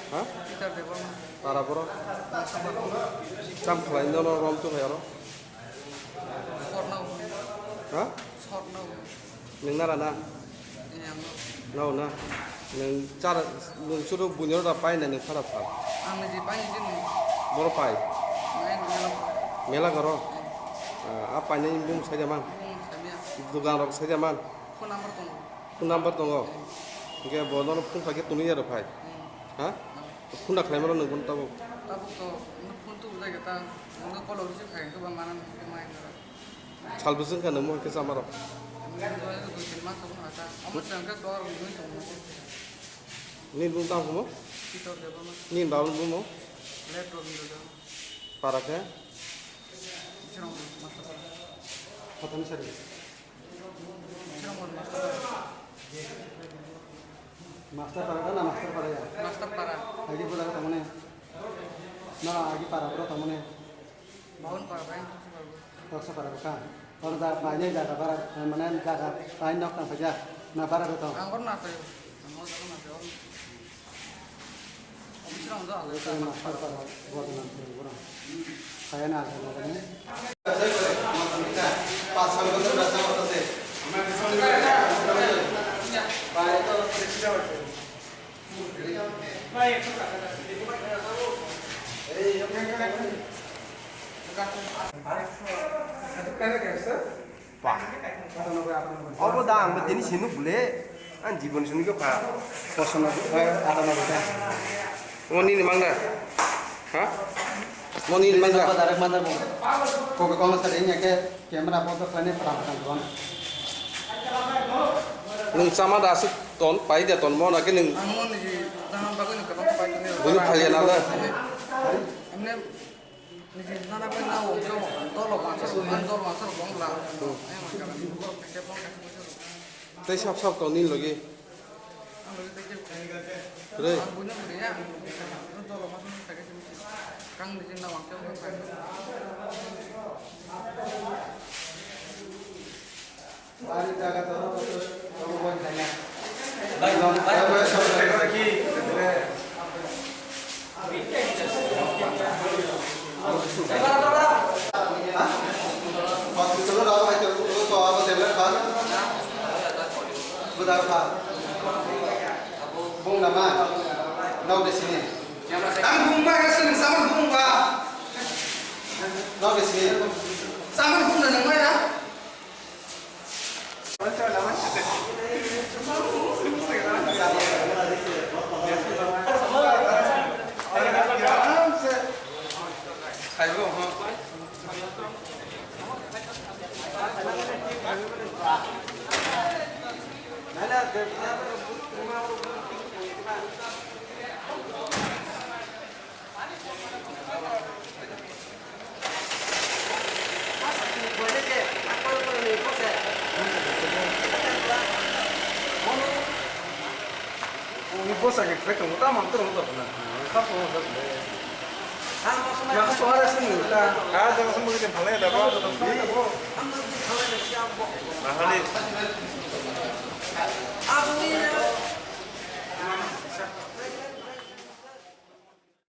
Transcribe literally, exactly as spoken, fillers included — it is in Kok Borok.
Ha? Peter Debbarma. Para borok? Masabar. Cham khlai nono rom tu hai aro? Sorna. Ha? Sorna. Nwng nara na? Eh, ang no. Nao na? Nwng chara, nwng suru bunyoro da pai na nwng khara pha? Ang ni je pai je ni. Boro pai? Nai mela. Mela goro? Eh. Ah, a pai nai bung sai jaman? Bung sai ya. Dugan rok sai jaman? Phone number tongo. Phone number tongo? Eh. Hingke bo nono phone khaikhe tonwi ya rw phai? Eh. Ha? Phone da khlaimano nwng bono tabuk? Tabuk to, nwng phone tubujak ya ta, nwng call receive khai khe ba mana nwng khe mai nara. Sal bwswk wngkha nwng mohor khe chamarok? Nwng dui tin mas wngkha ta. Omo se hwnkhe chwng nwng tong. Nini bung tamo? Peter Debbarma. Nini babani bumo? Late Robindra Debbarma. Para khe? Chwng master para. Kotoni sari? Chwng master para. Master para na master para ya? Master para. Agi pura tamone? Na agi para pura tamone? Baun para bai. Toksa para ka. Oro jaga painai jaga bara, mane jaga painai nok tang paja. Na bara beto. Ang oro na sayo. Ang oro na sayo. Ang oro na sayo. Ito yung master para, buat ng puro puro. Kaya na ako na kami. Pas sal bojor basa hote se. Para to. Ba. Obo da ang bo tini sini bole. Ang jibon sini ko pa. Kosono, eh, ata na bole. Mo nini mangda? Ha? Mo nini mangda? Direct mangda bo. Ko ko kono sa de nya ke. Camera photo khlainai phrang phrang ton. Nwng chama da aswk ton, pai da ton, mo na khe nwng. Ang mo niji dana bagwi nwng kwbang pai tongwi. Buino phalia na da. Emne niji dana bagwi na o, dolo bansa, dolo bansa bong la. Hmm. Ayang kala borok kaisa bong kaisa. Tei sap sap tong nini logi. Kwrwi. Bung nama? Nau de sini. Ang bung ba ya sini sama bung ba. Nau de sini. Sama bung na nang ya. Ni bosa ke trek mo ta mam tro mo ta na. Ka so ha le. Na so ha le sin ta. Ka so mo ke phalai da ba. Mahali.